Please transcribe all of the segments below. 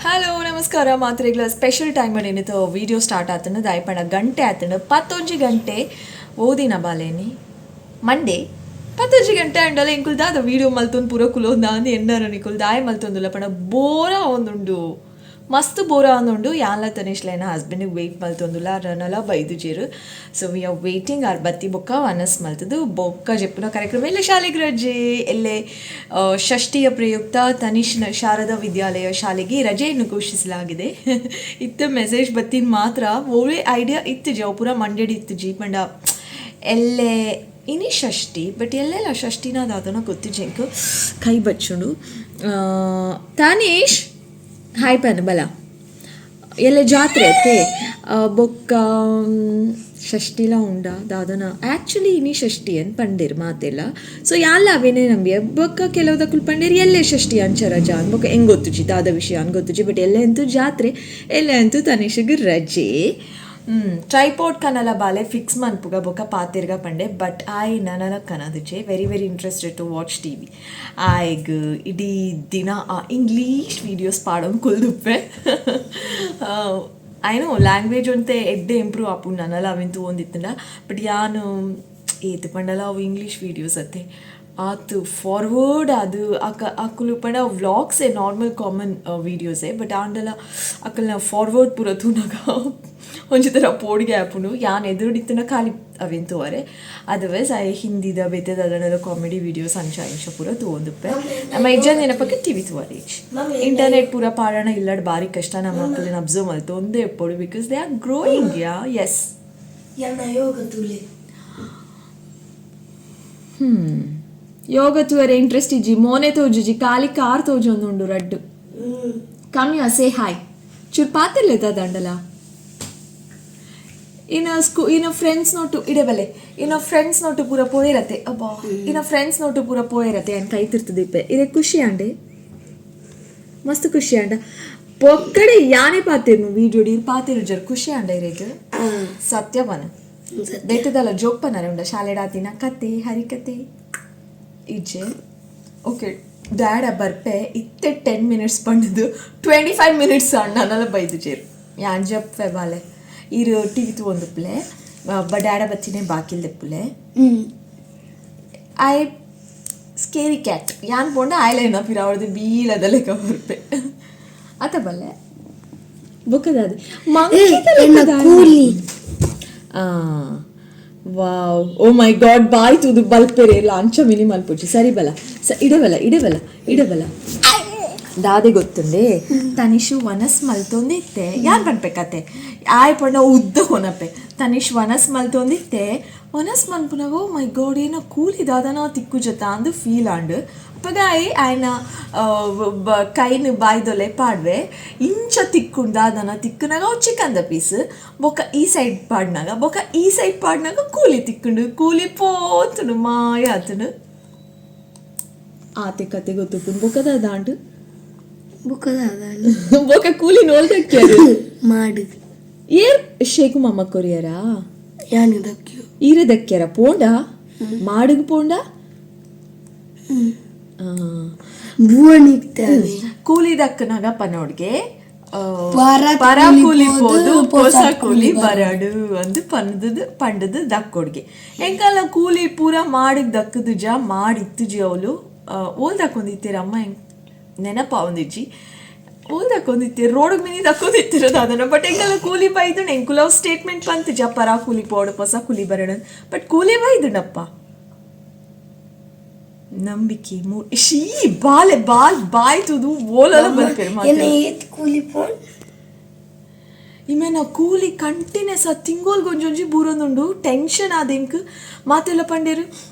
Hello ನಮಸ್ಕಾರ ಮಾತ್ರೆಗಳ special time ಏನಿತ್ತು video start ಆತಂಡು ದಾಯಪಣ ಗಂಟೆ ಆತಂಡು ಪತ್ತೊಂಜಿ ಗಂಟೆ ಓದಿನ ಬಾಲೇನಿ ಮಂಡೇ ಪತ್ತೊಂಜಿ ಗಂಟೆ ಅಂಡಲ ಎಂಕುಲ್ ದಾದ ವೀಡಿಯೋ ಮಲ್ತೊಂದು ಪೂರ ಕುಲೊಂದ ಅಂದ್ ಎನ್ನರ ನಿಕುಲ್ ದಾಯ ಮಲ್ತೊಂದುಲ್ಲ ಪಂಡ ಬೋರ ಒಂದುಂಡು ಮಸ್ತ್ ಬೋರ ಒಂದುಂಡು ಯಾನ್ಲ ತನಿಷ್ಲೇನ ಹಸ್ಬೆಂಡಿಗೆ ವೆಯ್ಟ್ ಮಲ್ತೊಂದುಲ್ಲ ರನಲ ಬೈದುಜೆರು. ಸೊ we are waiting R ಬತ್ತಿ ಬೊಕ್ಕ ವನಸ್ ಮಲ್ತದು ಬೊಕ್ಕ ಜೆಪ್ಪುನ ಕಾರ್ಯಕ್ರಮ ಎಲ್ಲ ಶಾಲೆಗೆ ರಜೆ ಎಲ್ಲೆ ಷಷ್ಠಿಯ ಪ್ರಯುಕ್ತ ತನಿಷ್ನ ಶಾರದಾ ವಿದ್ಯಾಲಯ ಶಾಲೆಗೆ ರಜೆಯನ್ನು ಘೋಷಿಸಲಾಗಿದೆ. ಇತ್ತ ಮೆಸೇಜ್ ಬತ್ತಿನ ಮಾತ್ರ ಒಳ್ಳೆ ಐಡಿಯಾ ಇತ್ತು ಜಿ ಅವು ಪೂರ ಮಂಡೆಡ್ ಇತ್ತು ಜಿ ಪಂಡ ಎಲ್ಲೆ ಇನಿ ಷಷ್ಠಿ ಬಟ್ ಎಲ್ಲೆಲ್ಲ ಷಷ್ಠಿನ ದಾದನ ಗೊತ್ತಿಜೆಂಕ್ ಕೈ ಬಚ್ಚುಂಡು. ತನೀಶ್ ಹಾಯ್ ಪನ್ ಬಲ ಎಲ್ಲೆ ಜಾತ್ರೆ ಅತ್ತೆ ಬೊಕ್ಕ ಷಷ್ಠಿಲ ಉಂಡ ದಾದನ ಆ್ಯಕ್ಚುಲಿ ಇನಿ ಷಷ್ಠಿ ಅಂತ ಪಂಡೇರ್ ಮಾತೆಲ್ಲ. ಸೊ ಯಾನ್ಲ ಅವೇನೇ ನಂಬಿಯ ಬೊಕ್ಕ ಕೆಲವುದಕ್ಕುಲ್ ಪಂಡೇರ್ ಎಲ್ಲೆ ಷಷ್ಠಿ ಅಂಚ ರಜಾ ಅನ್ ಬೊಕ್ಕ ಹೆಂಗ್ ಗೊತ್ತುಜಿ ದಾದ ವಿಷಯ ಅನ್ ಗೊತ್ತುಜಿ ಬಟ್ ಎಲ್ಲೆ ಅಂತೂ ಜಾತ್ರೆ ಎಲ್ಲೆ ಅಂತೂ ತನಿಷಿಗೆ ರಜೆ. ಟ್ರೈಪಾಡ್ ಕನಲ ಬಾಲೆ ಫಿಕ್ಸ್ ಮನ್ಪುಗ ಬೊಕ್ಕ ಪಾತೆರ್ಗ ಪಂಡೆ ಬಟ್ ಆಯ್ ನನಲ ಕನದುಜೆ very very interested to watch TV ಆಯ್ಗ್ ಇಡೀ ದಿನ ಆ ಇಂಗ್ಲೀಷ್ ವೀಡಿಯೋಸ್ ಪಾಡೊಂದು ಕುಲ್ದುಪ್ಪೆ. I know language ಒಂತೆ ಎಡ್ಡೆ ಇಂಪ್ರೂವ್ ಆಪುಂಡು ನನಲ ಅವೆನ್ ತೂವೊಂದಿತ್ತುಂಡ ಬಟ್ ಯಾನು ಏತ್ ಪಂಡಲ ಅವು ಇಂಗ್ಲೀಷ್ ವೀಡಿಯೋಸ್ ಅತ್ತೆ ಆತ್ ಫಾರ್ವರ್ಡ್ ಅದು ಅಕ ಅಕುಲು ಪಂಡ ವ್ಲಾಗ್ಸೇ ನಾರ್ಮಲ್ ಕಾಮನ್ ವೀಡಿಯೋಸೇ ಬಟ್ ಆಂಡಲ ಅಕಲ್ನ ಫಾರ್ವರ್ಡ್ ಪೂರ ತೂನಗ ಒಂಜಿ ಥರ ಪೋಡಿಗೆ ಆಪುಂಡು. ಯಾನ್ ಎದುರುಡಿತ್ತುಂಡ ಖಾಲಿ ಅವೆನ್ ತೂವರೆ ಅದರ್ವೈಸ್ I ಹಿಂದಿದ ಬೇತೆ ದಾದನಲ ಕಾಮಿಡಿ ವೀಡಿಯೋಸ್ ಅಂಚ ಇಂಚ ಪೂರ ತೂವೊಂದುಪ್ಪೆ. ನಮ್ಮ ಇಜ್ಜಂದಿನ ಪಕ್ಕ ಟಿವಿ ತೂವರೆ ಇಂಟರ್ನೆಟ್ ಪೂರ ಪಾಡಣ ಇಲ್ಲಡ್ ಬಾರಿ ಕಷ್ಟ. ನಮ್ಮ ಮಕ್ಕಳನ್ನ ಅಬ್ಸರ್ವ್ ಮಲ್ತು ಒಂದೇ ಎಪ್ಪೊಡು because they are growing. Yeah, yes. ಎನ್ನ ಯೋಗ ತುಲೆ. ಯೋಗ ತೂವರೆ ಇಂಟ್ರೆಸ್ಟ್ ಇಜ್ಜಿ ಮೋನೆ ತೋಜುಜಿ ಖಾಲಿ ಕಾರ್ ತೋಜೊಂದುಂಡು ರಡ್ಡು. ಕಮ್ಮಿ ಸೇ ಹಾಯ್ ಚೂರು ಪಾತಿರ್ಲೇತ ದಂಡಲ ಇನ್ನ ಸ್ಕೂ ಇನ್ನ ಫ್ರೆಂಡ್ಸ್ ನೋಟು ಇಡಬಲೆ ಇನ್ನ ಫ್ರೆಂಡ್ಸ್ ನೋಟು ಪೂರ ಪೋಯಿರತ್ತೆ ಅಬ್ಬಾ ಇನ್ನ ಫ್ರೆಂಡ್ಸ್ ನೋಟು ಪೂರ ಪೋಯಿರತ್ತೆ ಅನ್ ಕೈ ತಿರ್ತದಿಪ್ಪೆ ಇದೇ ಖುಷಿ ಆಂಡೆ ಮಸ್ತ್ ಖುಷಿ ಆಂಡ ಪೊಕ್ಕಡೆ ಯಾನೇ ಪಾತಿರ್ನು ವೀಡಿಯೋ ಡೀರ್ ಪಾತಿರು ಜರ್ ಖುಷಿ ಆಂಡ ಇರೇಗ್ ಸತ್ಯವನ ಬೇಟದಲ್ಲ ಜೋಕ್ ಪನ್ನರೆ ಉಂಡ ಶಾಲೆಡಾತಿನ ಕತೆ ಹರಿಕತೆ ಇಜ್ಜೆ. ಓಕೆ ಡ್ಯಾಡ ಬರ್ಪೆ ಇತ್ತೆ 10 ಮಿನಿಟ್ಸ್ ಪಂಡದು 25 ಮಿನಿಟ್ಸ್ ಅಣ್ಣನಲ್ಲ ಬೈದು ಜೇರು ಯಾನ್ ಜಪ್ಪೆ ಬಾಲೆ ಇರು ಟಿವಿ ತೂವೊಂದುಪ್ಪುಲೆ ಡ್ಯಾಡ ಬತ್ತಿನೇ ಬಾಕಿಲ್ ದೆಪ್ಪುಲೆ. I scary cat ಯಾನ್ ಪೋಂಡ ಆಯ್ಲೇನ ಪಿರಾವಡ್ದು ಬೀಲದ ಲೆಕ್ಕ ಬರ್ಪೆ ಅತ ಬಲ್ಲೆ ಬೊಕ್ಕದಾದ ಎನ್ನ ಕೂಲಿ. ವಾವ್ ಓ ಮೈ ಗಾಡ್ ಬಾಯ್ ತೂದು ಬಲ್ಪೆರೆ ಲಾಂಚ ಮಿನಿ ಮಲ್ಪುಜಿ ಸರಿ ಬಲ ಸ ಇಡಬಲ ಇಡಬಲ ಇಡಬಲ ದಾದೆ ಗೊತ್ತುಂಡೆ ತನಿಷು ವನಸ್ ಮಲ್ತೊಂದಿತ್ತೆ ಯಾನ್ ಪನ್ಪೆ ಆಯ್ ಪಂಡ ಉದ್ದ ಕೊನಪೆ ತನಿಷ್ ವನಸ್ ಮಲ್ತೊಂದಿತ್ತೆ ವನಸ್ ಮನ್ಪುನಗ ಓ ಮೈ ಗಾಡ್ ಏನ ಕೂಲಿ ದಾದನ ತಿಕ್ಕು ಜತ ಅಂದು ಫೀಲ್ ಆಂಡ್ ಅಪಗ ಆಯ್ ಆಯ್ನ ಕೈನ್ ಬಾಯ್ದೊಲೆ ಪಾಡ್ವೆ ಇಂಚ ತಿಕ್ಕುಂಡು ದಾದನ ತಿಕ್ಕುನಾಗ ಅವು ಚಿಕನ್ದ ಪೀಸ್ ಬೊಕ್ಕ ಈ ಸೈಡ್ ಪಾಡ್ನಾಗ ಬೊಕ್ಕ ಈ ಸೈಡ್ ಪಾಡ್ನಾಗ ಕೂಲಿ ತಿಕ್ಕುಂಡು ಕೂಲಿ ಪೋತುಂಡು ಮಾಯ ಆತುಂಡು ಆತೆ ಕತೆ ಗೊತ್ತುಂಡು ಬೊಕ್ಕ ದಾದಾಂಡು. ಬುಕ್ಕದಾದ. ಬೊಕ್ಕ ಕೂಲಿ ನೋಲ್ದಕ್ಕಿಯರು. ಮಾಡು. ಏರ್ ಶೇಕು ಮಾಮ ಕೊರಿಯರಾ? ಯಾನು ದಕ್ಕಿಯು. ಈರೆ ದಕ್ಕ್ಯರ ಪೋಂಡ ಮಾಡುಗ್ ಪೋಂಡ. ಭುವನಿಕ್ತಾವೆ. ಕೂಲಿ ದಕ್ಕನಾಗ ಪನೋಡ್ಗೆ ಪರ ಪರ ಕೂಲಿ ಕೂಲಿ ಪೋದು, ಪೋದು ಪೊಸ ಪೊಸ ಕೂಲಿ ಬರಡು ಅಂದು ಪಂದದು ಪಂಡದು ದಕ್ಕೊಡ್ಗೆ ಎಂಕಲ್ನ ಕೂಲಿ ಪೂರ ಮಾಡಿಗ್ ದಕ್ಕದು ಜ ಮಾಡಿತ್ತುಜಿ ಅವಳು ಓಲ್ ದಕ್ಕೊಂದಿತ್ತೀರ ಅಮ್ಮ ಹೆಂಗ್ ನೆನಪಾವಂದಿಜ್ಜಿ ಓಲ್ ದಕ್ಕೊಂದಿತ್ತೀರ ರೋಡ್ ಮಿನಿ ದಕ್ಕೊಂದಿತ್ತಿರೋದು ಅದನ್ನ ಬಟ್ ಎಂಕಲ್ನ ಕೂಲಿ ಬೈದು ಎಂಕುಲವ್ ಸ್ಟೇಟ್ಮೆಂಟ್ ಬಂತು ಜ ಪರ ಕೂಲಿ ಪೋಡು ಪೊಸ ಕೂಲಿ ಬರಡು ಬಟ್ ಕೂಲಿ ಬೈದುಂಡಪ್ಪ ನಂಬಿಕೆ ಮೂ ಶೀ ಬಾಲೆ ಬಾಲ್ ಬಾಯ್ ತುದು ಓಲಲ ಬರ್ಪೇರು ಎನ್ನ ಮಾತ್ರ. ಏತ್ ಕೂಲಿ ಪೋನ್. ಇಮೇನ ಕೂಲಿ ಕಂಟಿನ್ಯೂಸ್ ಆ ತಿಂಗೋಲ್ ಗೊಂಜೊಂಜಿ ಬೂರೊಂದುಂಡು ಟೆನ್ಷನ್ ಆದಿಂಕ್ ಮಾತೆಲ್ಲ ಪಂಡೇರು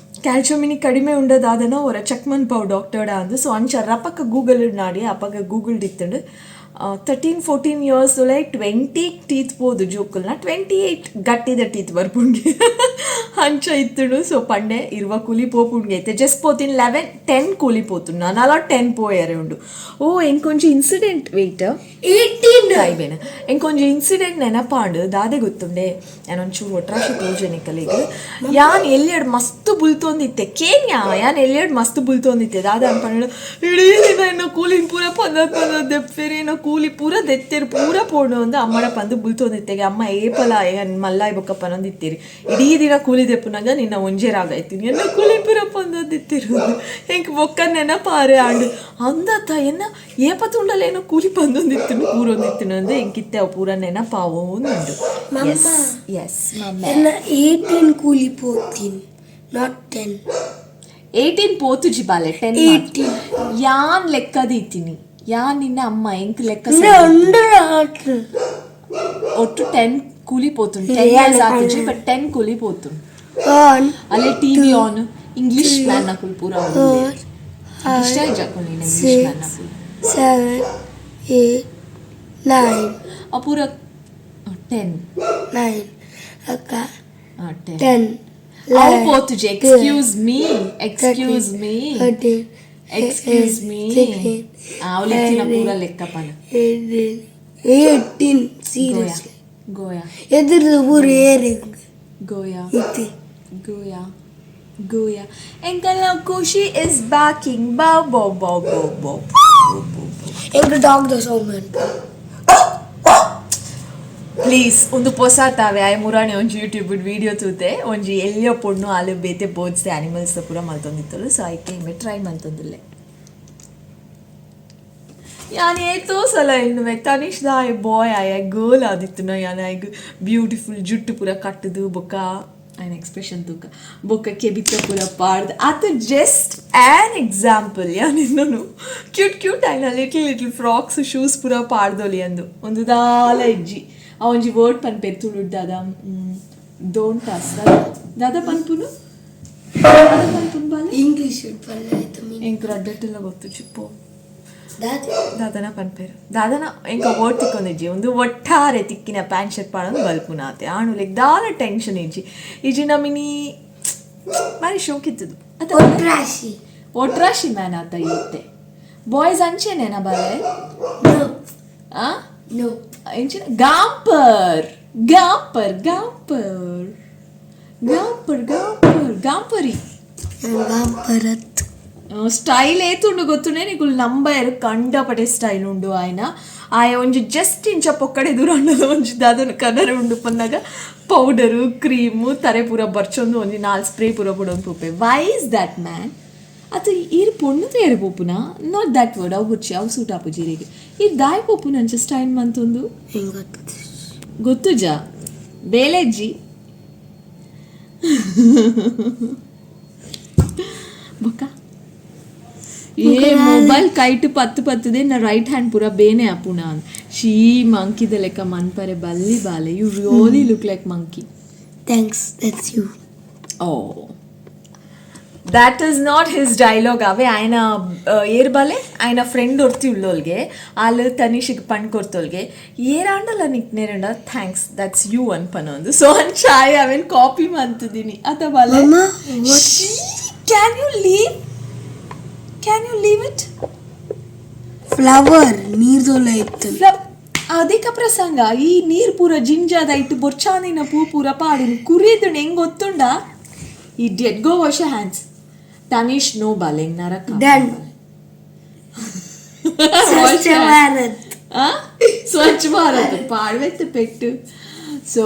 ಕ್ಯಾಲ್ಶಿಯಂ ಮಿನಿ ಕಡಿಮೆ ಉಂಡದಾದನ ಒರ ಚೆಕ್ ಪಾವ್ ಡಾಕ್ಟರ್ಡ ಅಂದು. ಸೊ ಅಂಚ ರಪಕ್ಕ ಗೂಗಲ್ ನಾಡಿ ಅಪಗ ಗೂಗಲ್ ದಿತ್ತಂಡು 13 14 ಇಯರ್ಸ್ ಲೈಕ್ 20 ಟೀತ್ ಪೋದು ಜೋಕುಲ್ನ 28 ಗಟ್ಟಿದ ಟೀತ್ ಬರ್ಪುಂಡು ಅಂಚ ಇತ್ತುಂಡು. ಸೊ ಪಂಡೆ ಇರುವ ಕೂಲಿ ಪೋಪುಂಡ್ಗೆ ಐತೆ ಜಸ್ಟ್ ಪೋತಿನ್ 11 10 ಕೂಲಿ ಪೋತುಂಡು ನಾನಲ 10 ಪೋಯರೆ ಉಂಡು. ಓ ಎಂಕೊಂಜಿ ಇನ್ಸಿಡೆಂಟ್ ವೆಯ್ಟ್. 18. ಕಾಯ್ಬೇನ ಎಂಕೊಂಜಿ ಇನ್ಸಿಡೆಂಟ್ ನೆನಪಾಂಡು ದಾದೆ ಗೊತ್ತುಂಡೆ ಯಾನೊಂಚೂರು ಒಟ್ರಾಶಿ ತೋಜನೆ ಕಲಿಗ್ ಯಾನ್ ಎಲ್ಲಿ ಮಸ್ತ್ ಬುಲ್ತೊಂದು ಬುಲ್ತೊಂದಿತ್ತೆ ಕೇನ್ಯಾ ಯಾನ್ ಎಲ್ಯಡ್ ಮಸ್ತ್ ಬುಲ್ತೊಂದಿತ್ತೆ ದಾದ ಪಂಡ ಇಡೀ ದಿನ ಎನ್ನ ಕೂಲಿನ್ ಪೂರ ಪಂದ ಪಂದ ದೆಪ್ಪೆರ್ ಎನ್ನ ಕೂಲಿ ಪೂರ ದೆತ್ತೆರ್ ಪೂರ ಪೋಂಡು ಅಂದ್ ಅಮ್ಮಡ ಪಂದ್ ಬುಲ್ತೊಂದಿತ್ತೆಗೆ ಅಮ್ಮ ಏಪಲ ಯಾನ್ ಮಲ್ಲಾಯಿ ಬೊಕ್ಕ ಪನೊಂದಿತ್ತೆರ್ ಇಡೀ ದಿನ ಕೂಲಿ ದೆಪ್ಪುನಗ ನಿನ್ನ ಒಂಜೇ ರಾಗ ಇತ್ತಿನಿ ಎನ್ನ ಕೂಲಿ ಪೂರ ಪಂದೊಂದಿತ್ತೆರ್ ಎಂಕ್ ಬೊಕ್ಕ ನೆನಪಾರೆ ಆಂಡ್ ಅಂದತ್ತ ಎನ್ನ ಏಪ ತೂಂಡಲ ಎನ್ನ ಕೂಲಿ ಪಂದೊಂದಿತ್ತುಂಡು ಪೂರೊಂದಿತ್ತುಂಡು ಅಂದ್ ಎಂಕ್ ಇತ್ತೆ ಅವು ಪೂರ ನೆನಪಾವೊಂದುಂಡು. ಮಮ್ಮ. ಎಸ್ ಮಮ್ಮ. ಎನ್ನ 18 ಕೂಲಿ ಪೋತಿನ್, not 10. 18 ಪೋತುಜಿ ಬಾಲೆ, 10. 18. ಯಾನ್ ಲೆಕ್ಕದೀತೀನಿ, ಯಾನ್ ನಿನ್ನ ಅಮ್ಮ, ಎಂಕ್ ಲೆಕ್ಕ. ಉಂಡು. ಒಟ್ಟು 10 ಕೂಲಿ ಪೋತುಂಡು. 10 ಇಯರ್ಸ್ ಆತುಜಿ, ಬಟ್ 10 ಕೂಲಿ ಪೋತುಂಡು. 1. ಅಲ್ಲೇ ಟಿವಿ ಆನ್, ಇಂಗ್ಲಿಷ್ ಮ್ಯಾನ್ ನಕುಲು ಪೂರ. 4, ಇಷ್ಟ ಇಜ್ಜಾಕು ನೀನು ಇಂಗ್ಲಿಷ್ ಮ್ಯಾನ್ ನಕುಲು. 7, 8, 9. ಆ ಪೂರ 10. 9 ಅಕ್ಕ. 10. 10. ಅವು ಪೋತುಜಿ. Excuse me, excuse me. 13. Excuse me. ಅವಳಿತ್ತಿನ ಪೂರ ಲೆಕ್ಕ ಪನ. 18, ಸೀರಿಯಸ್ಲಿ. ಗೋಯಾ. ಎದುರು ಊರು ಏರಿಂಗ್. ಗೋಯಾ. ಇತ್ತಿ. ಗೋಯಾ ಗೋಯಾ ಎಂಕಲ್ನ ಖುಷಿ is ಬಾಕಿಂಗ್ ಬೌ ಬೌ ಬೌ ಬೌ ಬೌ. ಎಂಕ್ ಡಾಗ್ the sound. Please, ಒಂದು ಪೊಸ ತಾವೆ ಆಯ್ ಮುರಾಣಿ ಒಂಜಿ ಯೂಟ್ಯೂಬ್ ವಿಡಿಯೋ ತೂತೆ. ಒಂಜಿ ಎಲ್ಯ ಪೊಣ್ಣು ಆಲು ಬೇತೆ ಬರ್ಡ್ಸ್ ಆನಿಮಲ್ಸ್ ಪೂರ ಮಲ್ತೊಂದಿತ್ತಲು. ಸೊ ಐಕೆ ಇಂಬೆ ಟ್ರೈ ಮಲ್ತೊಂದುಲ್ಲೆ. ಯಾನ್ ಏತೋ ಸಲ ಎನ್ನುವೆ, ತನಿಷ್ ದಾಯೆ ಬಾಯ್ ಆಯ ಗರ್ಲ್ ಆದಿತ್ತುನ ಯಾನ್ ಆಯ್ಗ್ ಬ್ಯೂಟಿಫುಲ್ ಜುಟ್ಟು ಪೂರ ಕಟ್ಟುದು, ಬೊಕ್ಕ ಆಯ್ನ ಎಕ್ಸ್ಪ್ರೆಷನ್ ತೂಕ, ಬೊಕ್ಕ ಕೆಬಿತ ಪೂರ ಪಾಡ್ದು. ಆತ ಜಸ್ಟ್ ಆ್ಯನ್ ಎಕ್ಸಾಂಪಲ್. ಯಾನ್ ಎನ್ನೊನು ಕ್ಯೂಟ್ ಕ್ಯೂಟ್ ಆಯ್ನ ಲಿಟಲ್ ಲಿಟಲ್ ಫ್ರಾಕ್ಸ್ ಶೂಸ್ ಪೂರ ಪಾಡ್ದೊಲಿ ಅಂದು. ಒಂದು ದಾಲ ಇಜ್ಜಿ. ಆ ಒಂಜಿ ವರ್ಡ್ ಪನ್ಪೆರ್ ತುಳುಟ್, ದಾದ don't as ದಾದ ಪನ್ಪುನು, ದಾದ ಪನ್ಪುನು ಬಾಲೆ? ಇಂಗ್ಲಿಷ್ ಪಲ್ಲೆ ಆಯ್ತು ಮೀನ್. ಎಂಕ್ ರಡ್ಡಟ್ಟೆಲ್ಲ ಗೊತ್ತು ಚಿಪ್ಪು. ದಾದ? ದಾದನ ಪನ್ಪೇರು, ದಾದನ ಎಂಕ ವರ್ಡ್ ತಿಕ್ಕೊಂದಿಜ್ಜಿ. ಒಂದು ಒಟ್ಟಾರೆ ತಿಕ್ಕಿನ ಪ್ಯಾಂಟ್ ಶರ್ಟ್ ಪಾಡೊಂದು ಬಲ್ಪುನ ಆತೆ. ಆಣುಲೆಗ್ ದಾಲ ಟೆನ್ಷನ್ ಇಜ್ಜಿ. ಇಜ್ಜಿ ನಮಿನಿ ಬಾರಿ ಶೋಕಿತ್ತದು ಅತ್ತ? ಒಟ್ರಾಶಿ. ಒಟ್ರಾಶಿ ಮ್ಯಾನ್ ಆತ. ಇತ್ತೆ ಬಾಯ್ಸ್ ಅಂಚೆನೇನ ಬಾಲೆ? ನೋ. ಆ? ನೋ. ಎಂಚಿನ ಗಾಂಪರ್ ಗಾಂಪರ್ ಗಾಂಪರ್ ಗಾಂಪರ್ ಗಾಂಪರ್ ಗಾಂಪರಿ. ಗಾಂಪರತ್. ಸ್ಟೈಲ್ ಏತುಂಡು ಗೊತ್ತುಂಡೆ ನಿಕುಲು ನಂಬಯರು, ಕಂಡಪಟೆ ಸ್ಟೈಲ್ ಉಂಡು ಆಯ್ನ. ಆಯ ಒಂಜಿ ಜಸ್ಟ್ ಇಂಚ ಪೊಕ್ಕಡೆ ದೂರ ಉಂಡದ ಒಂಜಿ ದಾದನ ಕಲರ್ ಉಂಡು ಪನ್ನಗ ಪೌಡರು ಕ್ರೀಮು ತರೆ ಪೂರ ಬರ್ಚೊಂದು ಒಂಜಿ ನಾಲ್ ಸ್ಪ್ರೇ ಪೂರ ಬುಡೊಂದು ಪೋಪೆ. Why is that man? ಅತ್ತ ಈರ್ ಪೊಣ್ಣು ತೇರೆ ಪೋಪುನ? Not that word, ಅವು ಬುರ್ಚಿ, ಅವು ಸೂಟ್ ಆಪುಜಿ ಈರೆಗ್. ಈರ್ ದಾಯೆ ಪೋಪುನ ಅಂಚ ಸ್ಟೈಲ್ ಮಂತೊಂದು? ಹೆಂಗ್ ಗೊತ್ತು? ಗೊತ್ತುಜಾ? ಬೇಲೆಜ್ಜಿ ಬೊಕ್ಕ ಏ ಮೊಬೈಲ್ ಕೈಟ್ ಪತ್ತು ಪತ್ತುದೆ ನಾ ರೈಟ್ ಹ್ಯಾಂಡ್ ಪೂರ ಬೇನೆ ಆಪುಣ. ಶೀ, ಮಂಕಿದ ಲೆಕ್ಕ ಮನ್ಪರೆ ಬಲ್ಲಿ ಬಾಲೆ. You really look like monkey. Thanks, that's you. Oh, that is not his dialogue. ಅವೇ ಆಯ್ನ ಏರ್ ಬಾಲೆ, ಆಯ್ನ ಫ್ರೆಂಡ್ ಒರ್ತಿ ಉಳ್ಳೋಲ್ಗೆ, ಆಲ್ ತನಿಷಿಗೆ ಪಣ್ ಕೊರ್ತೋಲ್ಗೆ ಏರಾಂಡಲ ನಿಕ್ನೇರಂಡ thanks that's you ಅನ್ಪನೊಂದು. ಸೊ ಅಂಚಾಯ್ ಅವೇನ್ ಕಾಪಿ ಮಂತದಿನಿ ಅತ ಬಾಲೆ? ಮಮ್ಮ. Can you leave, can you leave it? Flower ನೀರ್ದೊಲ ಇತ್ತು. ಅಧಿಕ ಪ್ರಸಂಗ. ಈ ನೀರ್ ಪೂರ ಜಿಂಜಾದ ಇಟ್ಟು ಬೊರ್ಚಾನಿನ ಪೂ ಪೂರ ಪಾಡಿನ ಕುರಿದುಂಡು ಹೆಂಗ್ ಗೊತ್ತುಂಡ? Idiot, go wash hands Tanish. No ಬಾಲೆ, ನರಕ. ಡನ್. ಸ್ವಚ್ಛ ಭಾರತ್. ಸ್ವಚ್ಛ ಭಾರತ್ ಪಾಡ್ವೆತ್ತು ಪೆಟ್ಟು. ಸೊ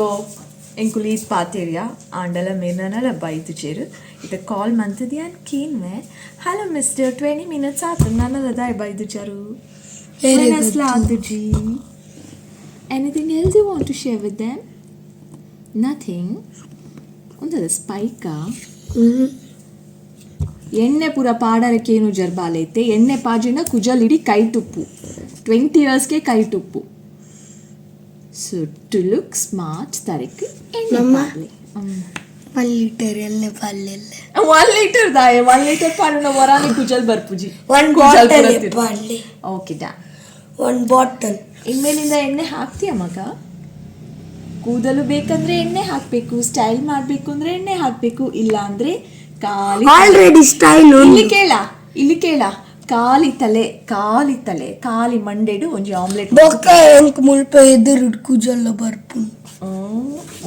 ಎಂಕುಲು ಈತ್ ಪಾತೆರಿಯ ಆಂಡಲ ಮೇನನಲ ಬೈದು ಚೇರು. ಇತ್ತೆ ಕಾಲ್ ಮಂತದಿ ಯಾನ್ ಕೇನ್ವೆ. ಹಲೋ ಮಿಸ್ಟರ್, 20 ಮಿನಿಟ್ಸ್ ಆತು, ನನಲ ದಾಯ್ ಬೈದು ಚಾರು? Very good. ಆತುಜಿ. Anything else you want to share with them? Nothing. ಒಂದದ ಸ್ಪೈಕಾ? ಎಣ್ಣೆ ಪೂರ ಪಾಡರಕ್ಕೇನು ಜರ್ಬಾಲೈತೆ. ಎಣ್ಣೆ ಪಾಜಿನ ಕುಜಲ್ ಇಡೀ ಕೈ ತುಪ್ಪು, 20 ಇಯರ್ಸ್ಗೆ ಕೈ ತುಪ್ಪು. ಸೊ ಟು ಲುಕ್ ಸ್ಮಾರ್ಟ್ ತರಕ್ಕೆ ಎಣ್ಣೆ ಮಮ್ಮ. ಪಾಡ್ಲೆ. 1 ಲೀಟರ್ ಎಣ್ಣೆ ಪಾಡ್ಲೆಲ್ಲ. 1 ಲೀಟರ್ ದಾಯೆ? 1 ಲೀಟರ್ ಪಾಡುನ ವರಾನಿ ಕುಜಲ್ ಬರ್ಪುಜಿ. ಒನ್ ಬಾಟಲ್ ಪಾಡ್ಲೆ. Okay done. One bottle. ಇನ್ಮೇಲಿಂದ ಎಣ್ಣೆ ಹಾಕ್ತೀಯ ಮಗ? ಕೂದಲು ಬೇಕಂದ್ರೆ ಎಣ್ಣೆ ಹಾಕಬೇಕು, ಸ್ಟೈಲ್ ಮಾಡಬೇಕು ಅಂದ್ರೆ ಎಣ್ಣೆ ಹಾಕಬೇಕು, ಇಲ್ಲ ಅಂದ್ರೆ ಖಾಲಿ. Already style. ಇಲ್ಲಿ ಕೇಳ, ಇಲ್ಲಿ ಕೇಳ. ಖಾಲಿ ತಲೆ, ಖಾಲಿ ತಲೆ, ಖಾಲಿ ಮಂಡೆಡು ಒಂಜಿ ಆಮ್ಲೆಟ್. ಬೊಕ್ಕ ಎಂಕ್ ಮುಲ್ಪ ಎದುರು ಕುಜಲ್ಲ ಬರ್ಪುಂಡು.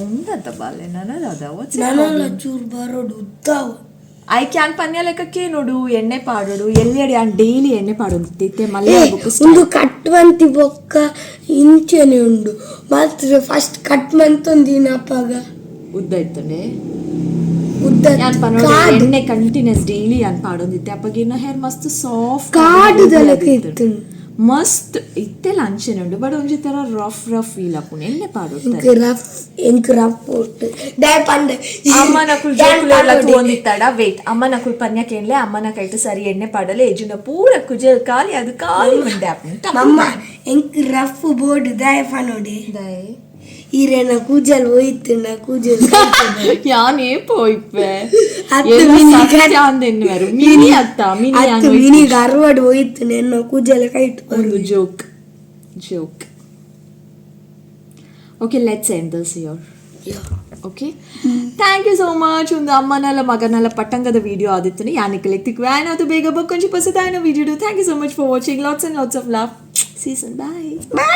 ಉಂದತ್ತ ಬಾಲೆ, ನನದಾದ? ನನಲ ಚೂರು ಬರೋಡು ಉದ್ದಾವ. ಐಕ್ ಯಾನ್ ಪನ್ಯ ಲೆಕ್ಕ ಕೇನೊಡು, ಎಣ್ಣೆ ಪಾಡೊಡು. ಎಲ್ಯಡ್ ಯಾನ್ ಡೈಲಿ ಎಣ್ಣೆ ಪಾಡೊಂದಿತ್ತೆ. ಇತ್ತೆ ಏ ಮಲ್ಲ ಬೊಕ್ಕ ಉಂದು ಕಟ್ ಮಂತಿ ಬೊಕ್ಕ ಇಂಚನೆ ಉಂಡು ಮಾತ್ರ. ಫಸ್ಟ್ ಕಟ್ ಮಂತೊಂದಿನ ಅಪಗ ಉದ್ದ ಇತ್ತುಂಡೆ. ಉದ್ದ. ಯಾನ್ ಪನೊಡು. ಕಾಡ್. ಎಣ್ಣೆ ಕಂಟಿನ್ಯೂಸ್ ಡೈಲಿ ಯಾನ್ ಪಾಡೊಂದಿತ್ತೆ. ಅಪಗ ಎನ್ನ ಹೇರ್ ಮಸ್ತ್ ಸಾಫ್ಟ್. ಕಾಡುದ ಲೆಕ್ಕ ಇತ್ತುಂಡು. ಮಸ್ತ್ ಇತ್ತೆಲ ಅಂಚೆನೆ ಉಂಡು, ಬಟ್ ಒಂಜಿ ತರ ರಫ್ ರಫ್ ಫೀಲ್ ಆಪುಂಡು ಎಣ್ಣೆ ಪಾಡೊಡು. ಎಂಕ್ ರಫ್, ಎಂಕ್ ರಫ್ ಉಂಟು ದಾಯೆ ಪಂಡ ಅಮ್ಮನಕುಲ್ ಯಾನ್ ಜೋಕುಲೆರ್ಲ ಪನೊಡೆ. ತೂವೊಂದಿತ್ತಡ. ವೇಟ್, ಅಮ್ಮನಕುಲ್ ಪನ್ಯ ಕೇನ್ಲೆ. ಅಮ್ಮನ ಕೈಟ್ ಸರಿ ಎಣ್ಣೆ ಪಾಡಲೆ. ಎಜುನ ಪೂರ ಕುಜಲ್ ಖಾಲಿ ಅದು ಖಾಲಿ ಮಂಡೆ ಆಪುಂಡು. ಮಮ್ಮ, ಎಂಕ್ ರಫ್ ಬೋರ್ಡ್ ದಾಯೆ ಪನೊಡೆ. ದಾಯೆ? ಈರೆನ ಕೂಜಲ್ ಹೋಯ್ತು ಕೂಜಲ್. ಯಾನ್ ಏಪ ಹೋಯ್ಪೆ? ಅತ್ತು. ಎಲ್ಲ ಮಿನಿ. ಸತ್ಯ ಅಂದೆನ್ನುವರು. ಮಿನಿ ಅತ್ತ ಮಿನಿ. ಅತ್ತು, ಯಾನ್ ಮಿನಿ ಗರ್ವಡ್ ಹೋಯ್ತು ಎನ್ನ ಕೂಜಲ ಕೈಟ್. ಒಂದು joke joke. Okay, let's end this here. Okay, thank you so much. ಒಂದು ಅಮ್ಮನಲ ಮಗನಲ ಪಟ್ಟಂಗದ ವಿಡಿಯೋ ಆದಿತ್ತು. ಯಾನಿಕಲೆ ತಿಕ್ವೆ ಅದು ಬೇಗ ಬೊಕ್ಕೊಂಜಿ ಪೊಸದಾಯಿನ video. Thank you so much for watching. Lots and lots of love. See soon, bye. Bye.